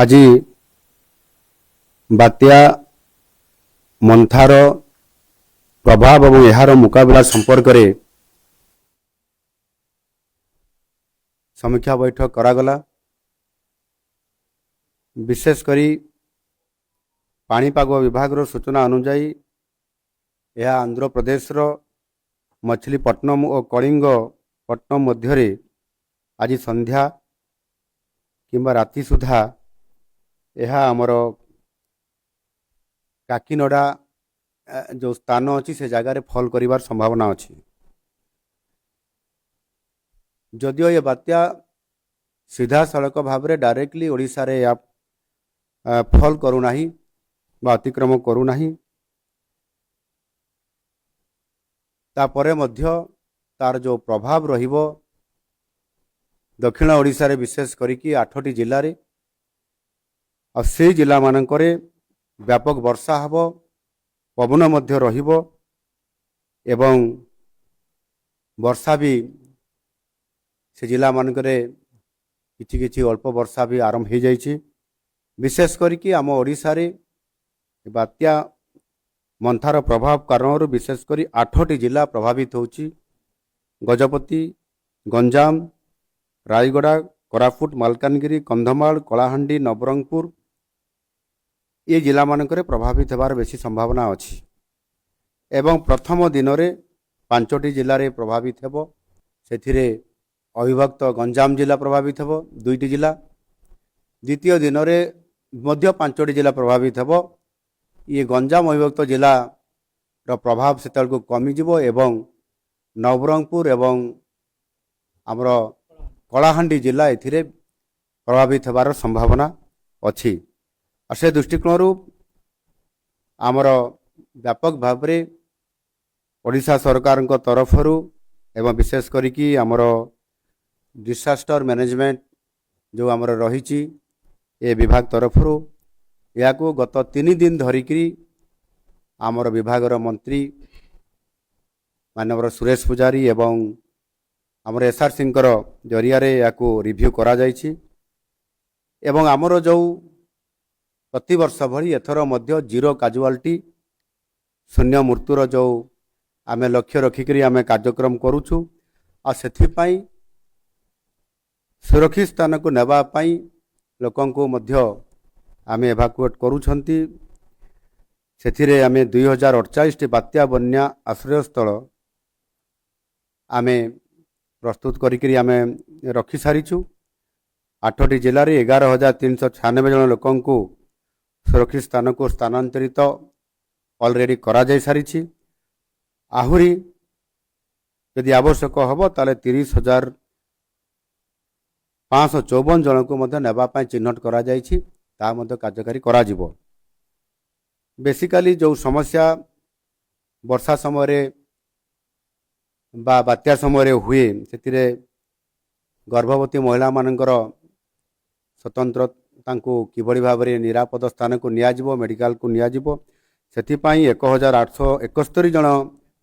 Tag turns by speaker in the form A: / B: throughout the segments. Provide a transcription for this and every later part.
A: ଆଜି ବାତ୍ୟା ମନ୍ଥାର ପ୍ରଭାବ ଏବଂ ଏହାର ମୁକାବିଲା ସମ୍ପର୍କରେ ସମୀକ୍ଷା ବୈଠକ କରାଗଲା। ବିଶେଷ କରି ପାଣିପାଗ ବିଭାଗର ସୂଚନା ଅନୁଯାୟୀ ଏହା ଆନ୍ଧ୍ରପ୍ରଦେଶର ମଛଲିପଟ୍ଟନମ ଓ କଳିଙ୍ଗପଟ୍ଟନମ ମଧ୍ୟରେ ଆଜି ସନ୍ଧ୍ୟା କିମ୍ବା ରାତି ସୁଦ୍ଧା ଏହା ଆମର କାକିନଡ଼ା ଯେଉଁ ସ୍ଥାନ ଅଛି, ସେ ଜାଗାରେ ଫଲ୍ କରିବାର ସମ୍ଭାବନା ଅଛି। ଯଦିଓ ଏ ବାତ୍ୟା ସିଧାସଳଖ ଭାବରେ ଡାଇରେକ୍ଟଲି ଓଡ଼ିଶାରେ ଏହା ଫଲ୍ କରୁନାହିଁ ବା ଅତିକ୍ରମ କରୁନାହିଁ, ତାପରେ ମଧ୍ୟ ତାର ଯେଉଁ ପ୍ରଭାବ ରହିବ ଦକ୍ଷିଣ ଓଡ଼ିଶାରେ, ବିଶେଷ କରିକି 8ଟି ଜିଲ୍ଲାରେ, ଆଉ ସେଇ ଜିଲ୍ଲାମାନଙ୍କରେ ବ୍ୟାପକ ବର୍ଷା ହେବ, ପବନ ମଧ୍ୟ ରହିବ ଏବଂ ବର୍ଷା ବି ସେ ଜିଲ୍ଲାମାନଙ୍କରେ କିଛି କିଛି ଅଳ୍ପ ବର୍ଷା ବି ଆରମ୍ଭ ହୋଇଯାଇଛି। ବିଶେଷ କରିକି ଆମ ଓଡ଼ିଶାରେ ବାତ୍ୟା ମନ୍ଥାର ପ୍ରଭାବ କାରଣରୁ ବିଶେଷ କରି 8ଟି ଜିଲ୍ଲା ପ୍ରଭାବିତ ହେଉଛି। ଗଜପତି, ଗଞ୍ଜାମ, ରାୟଗଡ଼ା, କୋରାପୁଟ, ମାଲକାନଗିରି, କନ୍ଧମାଳ, କଳାହାଣ୍ଡି, ନବରଙ୍ଗପୁର, ଏ ଜିଲ୍ଲାମାନଙ୍କରେ ପ୍ରଭାବିତ ହେବାର ବେଶୀ ସମ୍ଭାବନା ଅଛି। ଏବଂ ପ୍ରଥମ ଦିନରେ 5ଟି ଜିଲ୍ଲାରେ ପ୍ରଭାବିତ ହେବ। ସେଥିରେ ଅବିଭକ୍ତ ଗଞ୍ଜାମ ଜିଲ୍ଲା ପ୍ରଭାବିତ ହେବ, 2ଟି ଜିଲ୍ଲା। ଦ୍ୱିତୀୟ ଦିନରେ ମଧ୍ୟ 5ଟି ଜିଲ୍ଲା ପ୍ରଭାବିତ ହେବ। ଇଏ ଗଞ୍ଜାମ ଅବିଭକ୍ତ ଜିଲ୍ଲାର ପ୍ରଭାବ ସେତେବେଳକୁ କମିଯିବ ଏବଂ ନବରଙ୍ଗପୁର ଏବଂ ଆମର କଳାହାଣ୍ଡି ଜିଲ୍ଲା ଏଥିରେ ପ୍ରଭାବିତ ହେବାର ସମ୍ଭାବନା ଅଛି। ଆଉ ସେ ଦୃଷ୍ଟିକୋଣରୁ ଆମର ବ୍ୟାପକ ଭାବରେ ଓଡ଼ିଶା ସରକାରଙ୍କ ତରଫରୁ ଏବଂ ବିଶେଷ କରିକି ଆମର ଡିସାଷ୍ଟର ମ୍ୟାନେଜମେଣ୍ଟ ଯେଉଁ ଆମର ରହିଛି, ଏ ବିଭାଗ ତରଫରୁ ଏହାକୁ ଗତ 3 ଦିନ ଧରିକିରି ଆମର ବିଭାଗର ମନ୍ତ୍ରୀ ମାନ୍ୟବର ସୁରେଶ ପୂଜାରୀ ଏବଂ ଆମର ଏସ୍ଆର୍ସିଙ୍କର ଜରିଆରେ ଏହାକୁ ରିଭ୍ୟୁ କରାଯାଇଛି। ଏବଂ ଆମର ଯେଉଁ ପ୍ରତିବର୍ଷ ଭଳି ଏଥର ମଧ୍ୟ ଜିରୋ କାଜୁଆଲିଟି, ଶୂନ୍ୟ ମୃତ୍ୟୁର ଯେଉଁ ଆମେ ଲକ୍ଷ୍ୟ ରଖିକରି ଆମେ କାର୍ଯ୍ୟକ୍ରମ କରୁଛୁ, ଆଉ ସେଥିପାଇଁ ସୁରକ୍ଷିତ ସ୍ଥାନକୁ ନେବା ପାଇଁ ଲୋକଙ୍କୁ ମଧ୍ୟ ଆମେ ଏଭାକୁଏଟ୍ କରୁଛନ୍ତି। ସେଥିରେ ଆମେ 2048ଟି ବାତ୍ୟା ବନ୍ୟା ଆଶ୍ରୟସ୍ଥଳ ଆମେ ପ୍ରସ୍ତୁତ କରିକିରି ଆମେ ରଖିସାରିଛୁ। 8ଟି ଜିଲ୍ଲାରେ 11,396 ଜଣ ଲୋକଙ୍କୁ ସୁରକ୍ଷିତ ସ୍ଥାନକୁ ସ୍ଥାନାନ୍ତରିତ ଅଲରେଡ଼ି କରାଯାଇ ସାରିଛି। ଆହୁରି ଯଦି ଆବଶ୍ୟକ ହେବ, ତାହେଲେ 30,554 ଜଣଙ୍କୁ ମଧ୍ୟ ନେବା ପାଇଁ ଚିହ୍ନଟ କରାଯାଇଛି, ତାହା ମଧ୍ୟ କାର୍ଯ୍ୟକାରୀ କରାଯିବ। ବେସିକାଲି ଯେଉଁ ସମସ୍ୟା ବର୍ଷା ସମୟରେ ବା ବାତ୍ୟା ସମୟରେ ହୁଏ, ସେଥିରେ ଗର୍ଭବତୀ ମହିଳାମାନଙ୍କର ସ୍ୱତନ୍ତ୍ର ତାଙ୍କୁ କିଭଳି ଭାବରେ ନିରାପଦ ସ୍ଥାନକୁ ନିଆଯିବ, ମେଡ଼ିକାଲକୁ ନିଆଯିବ, ସେଥିପାଇଁ 1871 ଜଣ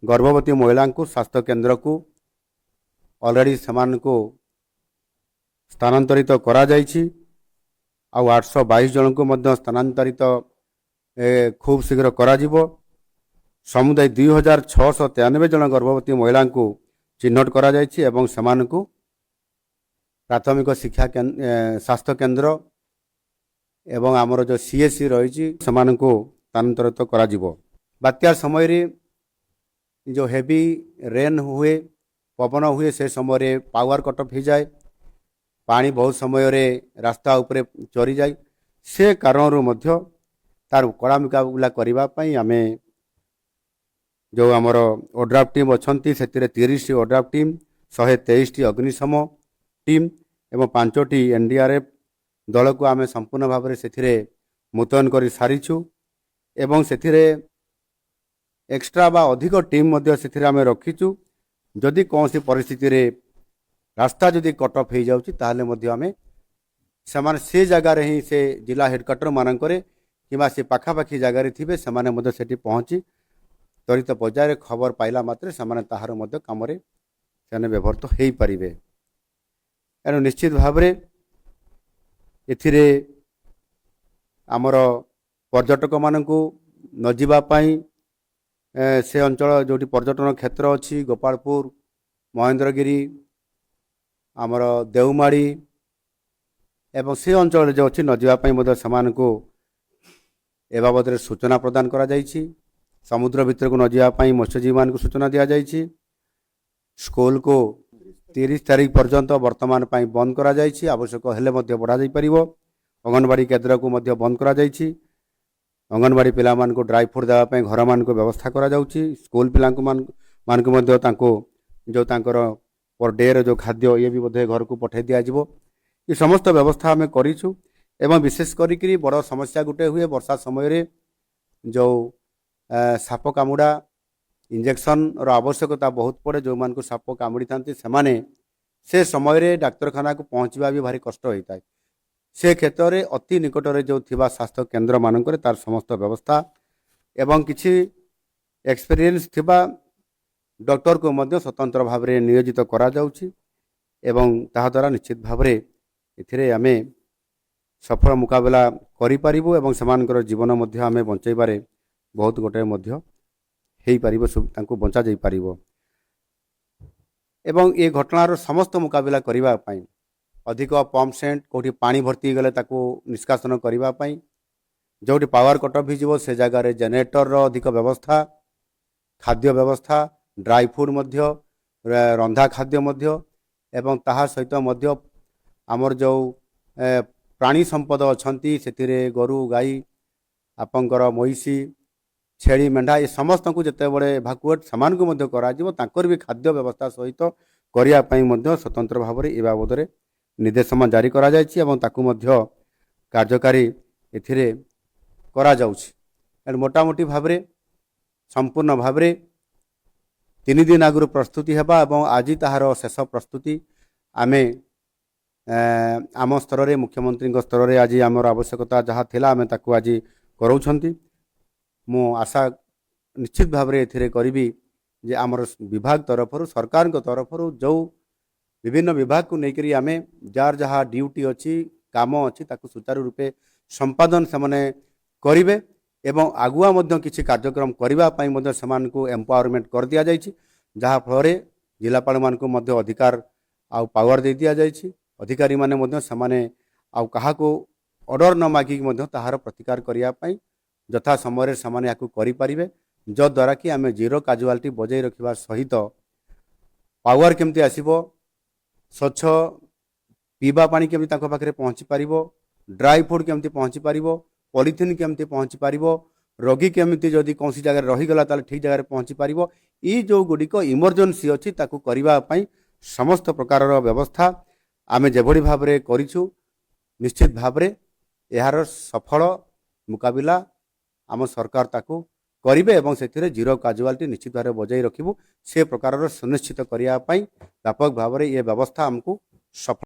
A: ଗର୍ଭବତୀ ମହିଳାଙ୍କୁ ସ୍ୱାସ୍ଥ୍ୟ କେନ୍ଦ୍ରକୁ ଅଲରେଡ଼ି ସେମାନଙ୍କୁ ସ୍ଥାନାନ୍ତରିତ କରାଯାଇଛି। ଆଉ 822 ଜଣଙ୍କୁ ମଧ୍ୟ ସ୍ଥାନାନ୍ତରିତ ଖୁବ୍ ଶୀଘ୍ର କରାଯିବ। ସମୁଦାୟ 2693 ଜଣ ଗର୍ଭବତୀ ମହିଳାଙ୍କୁ ଚିହ୍ନଟ କରାଯାଇଛି ଏବଂ ସେମାନଙ୍କୁ ପ୍ରାଥମିକ ଶିକ୍ଷା ସ୍ୱାସ୍ଥ୍ୟ କେନ୍ଦ୍ର ଏବଂ ଆମର ଯେଉଁ ସିଏଚସି ରହିଛି, ସେମାନଙ୍କୁ ସ୍ଥାନାନ୍ତରିତ କରାଯିବ। ବାତ୍ୟା ସମୟରେ ଯେଉଁ ହେଭି ରେନ୍ ହୁଏ, ପବନ ହୁଏ, ସେ ସମୟରେ ପାୱାର କଟ୍ ଅଫ୍ ହେଇଯାଏ, ପାଣି ବହୁତ ସମୟରେ ରାସ୍ତା ଉପରେ ଚରିଯାଏ। ସେ କାରଣରୁ ମଧ୍ୟ ତାର କଡ଼ା ମୁକାବିଲା କରିବା ପାଇଁ ଆମେ ଯେଉଁ ଆମର ଓଡ୍ରାଫ୍ ଟିମ୍ ଅଛନ୍ତି, ସେଥିରେ 30ଟି ଓଡ୍ରାଫ୍ ଟିମ୍, 123ଟି ଅଗ୍ନିଶମ ଟିମ୍ ଏବଂ 5ଟି ଏନ୍ଡିଆର୍ଏଫ୍ ଦଳକୁ ଆମେ ସମ୍ପୂର୍ଣ୍ଣ ଭାବରେ ସେଥିରେ ମୁତୟନ କରି ସାରିଛୁ ଏବଂ ସେଥିରେ ଏକ୍ସଟ୍ରା ବା ଅଧିକ ଟିମ୍ ମଧ୍ୟ ସେଥିରେ ଆମେ ରଖିଛୁ। ଯଦି କୌଣସି ପରିସ୍ଥିତିରେ ରାସ୍ତା ଯଦି କଟ୍ ଅଫ୍ ହେଇଯାଉଛି, ତାହେଲେ ମଧ୍ୟ ଆମେ ସେମାନେ ସେ ଜାଗାରେ ହିଁ, ସେ ଜିଲ୍ଲା ହେଡ଼କ୍ୱାର୍ଟର ମାନଙ୍କରେ କିମ୍ବା ସେ ପାଖାପାଖି ଜାଗାରେ ଥିବେ, ସେମାନେ ମଧ୍ୟ ସେଠି ପହଞ୍ଚି ତ୍ୱରିତ ପର୍ଯ୍ୟାୟରେ ଖବର ପାଇଲା ମାତ୍ରେ ସେମାନେ ତାହାର ମଧ୍ୟ କାମରେ ସେମାନେ ବ୍ୟବହୃତ ହେଇପାରିବେ। ଏଣୁ ନିଶ୍ଚିତ ଭାବରେ ଏଥିରେ ଆମର ପର୍ଯ୍ୟଟକମାନଙ୍କୁ ନ ଯିବା ପାଇଁ, ସେ ଅଞ୍ଚଳ ଯେଉଁଠି ପର୍ଯ୍ୟଟନ କ୍ଷେତ୍ର ଅଛି, ଗୋପାଳପୁର, ମହେନ୍ଦ୍ରଗିରି, ଆମର ଦେଉମାଳି ଏବଂ ସେ ଅଞ୍ଚଳରେ ଯେଉଁ ଅଛି, ନ ଯିବା ପାଇଁ ମଧ୍ୟ ସେମାନଙ୍କୁ ଏ ବାବଦରେ ସୂଚନା ପ୍ରଦାନ କରାଯାଇଛି। ସମୁଦ୍ର ଭିତରକୁ ନ ଯିବା ପାଇଁ ମତ୍ସ୍ୟଜୀବୀମାନଙ୍କୁ ସୂଚନା ଦିଆଯାଇଛି। ସ୍କୁଲକୁ 30 ତାରିଖ ପର୍ଯ୍ୟନ୍ତ ବର୍ତ୍ତମାନ ପାଇଁ ବନ୍ଦ କରାଯାଇଛି, ଆବଶ୍ୟକ ହେଲେ ମଧ୍ୟ ବଢ଼ାଯାଇପାରିବ। ଅଙ୍ଗନବାଡ଼ି କେନ୍ଦ୍ରକୁ ମଧ୍ୟ ବନ୍ଦ କରାଯାଇଛି। ଅଙ୍ଗନବାଡ଼ି ପିଲାମାନଙ୍କୁ ଡ୍ରାଇ ଫ୍ରୁଟ୍ ଦେବା ପାଇଁ ଘରମାନଙ୍କୁ ବ୍ୟବସ୍ଥା କରାଯାଉଛି। ସ୍କୁଲ ପିଲାଙ୍କୁ ମାନଙ୍କୁ ମଧ୍ୟ ତାଙ୍କୁ ଯେଉଁ ତାଙ୍କର ପର ଡେର ଯେଉଁ ଖାଦ୍ୟ, ଇଏ ବି ମଧ୍ୟ ଘରକୁ ପଠାଇ ଦିଆଯିବ। ଏ ସମସ୍ତ ବ୍ୟବସ୍ଥା ଆମେ କରିଛୁ। ଏବଂ ବିଶେଷ କରିକିରି ବଡ଼ ସମସ୍ୟା ଗୋଟେ ହୁଏ ବର୍ଷା ସମୟରେ, ଯେଉଁ ସାପ କାମୁଡ଼ା ଇଞ୍ଜେକ୍ସନର ଆବଶ୍ୟକତା ବହୁତ ପଡ଼େ। ଯେଉଁମାନଙ୍କୁ ସାପ କାମୁଡ଼ିଥାନ୍ତି, ସେମାନେ ସେ ସମୟରେ ଡାକ୍ତରଖାନାକୁ ପହଞ୍ଚିବା ବି ଭାରି କଷ୍ଟ ହୋଇଥାଏ। ସେ କ୍ଷେତ୍ରରେ ଅତି ନିକଟରେ ଯେଉଁ ଥିବା ସ୍ୱାସ୍ଥ୍ୟ କେନ୍ଦ୍ରମାନଙ୍କରେ ତାର ସମସ୍ତ ବ୍ୟବସ୍ଥା ଏବଂ କିଛି ଏକ୍ସପିରିଏନ୍ସ ଥିବା ଡକ୍ଟରକୁ ମଧ୍ୟ ସ୍ୱତନ୍ତ୍ର ଭାବରେ ନିୟୋଜିତ କରାଯାଉଛି ଏବଂ ତାହାଦ୍ୱାରା ନିଶ୍ଚିତ ଭାବରେ ଏଥିରେ ଆମେ ସଫଳ ମୁକାବିଲା କରିପାରିବୁ ଏବଂ ସେମାନଙ୍କର ଜୀବନ ମଧ୍ୟ ଆମେ ବଞ୍ଚାଇବାରେ ବହୁତ ଗୋଟେ ମଧ୍ୟ ହେଇପାରିବ, ତାଙ୍କୁ ବଞ୍ଚାଯାଇପାରିବ। ଏବଂ ଏ ଘଟଣାର ସମସ୍ତ ମୁକାବିଲା କରିବା ପାଇଁ ଅଧିକ ପମ୍ପ ସେଟ୍, କେଉଁଠି ପାଣି ଭର୍ତ୍ତି ହେଇଗଲେ ତାକୁ ନିଷ୍କାସନ କରିବା ପାଇଁ, ଯେଉଁଠି ପାୱାର କଟ୍ ଅଫ୍ ହେଇଯିବ ସେ ଜାଗାରେ ଜେନେରେଟରର ଅଧିକ ବ୍ୟବସ୍ଥା, ଖାଦ୍ୟ ବ୍ୟବସ୍ଥା, ଡ୍ରାଇ ଫୁଡ଼୍ ମଧ୍ୟ, ରନ୍ଧା ଖାଦ୍ୟ ମଧ୍ୟ ଏବଂ ତାହା ସହିତ ମଧ୍ୟ ଆମର ଯେଉଁ ପ୍ରାଣୀ ସମ୍ପଦ ଅଛନ୍ତି, ସେଥିରେ ଗୋରୁ ଗାଈ, ଆପଣଙ୍କର ମଇଁଷି, ଛେଳି, ମେଣ୍ଢା, ଏ ସମସ୍ତଙ୍କୁ ଯେତେବେଳେ ଏଭାକୁଏଟ୍ ସେମାନଙ୍କୁ ମଧ୍ୟ କରାଯିବ, ତାଙ୍କର ବି ଖାଦ୍ୟ ବ୍ୟବସ୍ଥା ସହିତ କରିବା ପାଇଁ ମଧ୍ୟ ସ୍ୱତନ୍ତ୍ର ଭାବରେ ଏ ବାବଦରେ ନିର୍ଦ୍ଦେଶନାମା ଜାରି କରାଯାଇଛି ଏବଂ ତାକୁ ମଧ୍ୟ କାର୍ଯ୍ୟକାରୀ ଏଥିରେ କରାଯାଉଛି। ଏଣୁ ମୋଟାମୋଟି ଭାବରେ ସମ୍ପୂର୍ଣ୍ଣ ଭାବରେ 3 ଦିନ ଆଗରୁ ପ୍ରସ୍ତୁତି ହେବା ଏବଂ ଆଜି ତାହାର ଶେଷ ପ୍ରସ୍ତୁତି ଆମେ ଆମ ସ୍ତରରେ, ମୁଖ୍ୟମନ୍ତ୍ରୀଙ୍କ ସ୍ତରରେ ଆଜି ଆମର ଆବଶ୍ୟକତା ଯାହା ଥିଲା, ଆମେ ତାକୁ ଆଜି କରାଉଛନ୍ତି। ମୁଁ ଆଶା ନିଶ୍ଚିତ ଭାବରେ ଏଥିରେ କରିବି ଯେ ଆମର ବିଭାଗ ତରଫରୁ, ସରକାରଙ୍କ ତରଫରୁ ଯେଉଁ ବିଭିନ୍ନ ବିଭାଗକୁ ନେଇକରି ଆମେ ଯାହାର ଯାହା ଡ୍ୟୁଟି ଅଛି, କାମ ଅଛି, ତାକୁ ସୁଚାରୁ ରୂପେ ସମ୍ପାଦନ ସେମାନେ କରିବେ ଏବଂ ଆଗୁଆ ମଧ୍ୟ କିଛି କାର୍ଯ୍ୟକ୍ରମ କରିବା ପାଇଁ ମଧ୍ୟ ସେମାନଙ୍କୁ ଏମ୍ପାୱାରମେଣ୍ଟ କରିଦିଆଯାଇଛି, ଯାହାଫଳରେ ଜିଲ୍ଲାପାଳମାନଙ୍କୁ ମଧ୍ୟ ଅଧିକାର ଆଉ ପାୱାର ଦେଇ ଦିଆଯାଇଛି। ଅଧିକାରୀମାନେ ମଧ୍ୟ ସେମାନେ ଆଉ କାହାକୁ ଅର୍ଡ଼ର ନ ମାଗିକି ମଧ୍ୟ ତାହାର ପ୍ରତିକାର କରିବା ପାଇଁ ଯଥା ସମୟରେ ସେମାନେ ଏହାକୁ କରିପାରିବେ, ଯଦ୍ୱାରା କି ଆମେ ଜିରୋ କାଜୁଆଲିଟି ବଜାଇ ରଖିବା ସହିତ ପାୱାର କେମିତି ଆସିବ, ସ୍ୱଚ୍ଛ ପିଇବା ପାଣି କେମିତି ତାଙ୍କ ପାଖରେ ପହଞ୍ଚି ପାରିବ, ଡ୍ରାଇ ଫୁଡ଼୍ କେମିତି ପହଞ୍ଚି ପାରିବ, ପଲିଥିନ୍ କେମିତି ପହଞ୍ଚି ପାରିବ, ରୋଗୀ କେମିତି ଯଦି କୌଣସି ଜାଗାରେ ରହିଗଲା ତାହେଲେ ଠିକ୍ ଜାଗାରେ ପହଞ୍ଚି ପାରିବ, ଏଇ ଯେଉଁ ଗୁଡ଼ିକ ଇମର୍ଜେନ୍ସି ଅଛି ତାକୁ କରିବା ପାଇଁ ସମସ୍ତ ପ୍ରକାରର ବ୍ୟବସ୍ଥା ଆମେ ଯେଭଳି ଭାବରେ କରିଛୁ, ନିଶ୍ଚିତ ଭାବରେ ଏହାର ସଫଳ ମୁକାବିଲା ଆମ ସରକାର ତାକୁ କରିବେ ଏବଂ ସେଥିରେ ଜିରୋ କାଜୁଆଲିଟି ନିଶ୍ଚିତ ଭାବରେ ବଜାଇ ରଖିବୁ। ସେ ପ୍ରକାରର ସୁନିଶ୍ଚିତ କରିବା ପାଇଁ ବ୍ୟାପକ ଭାବରେ ଏ ବ୍ୟବସ୍ଥା ଆମକୁ ସଫଳ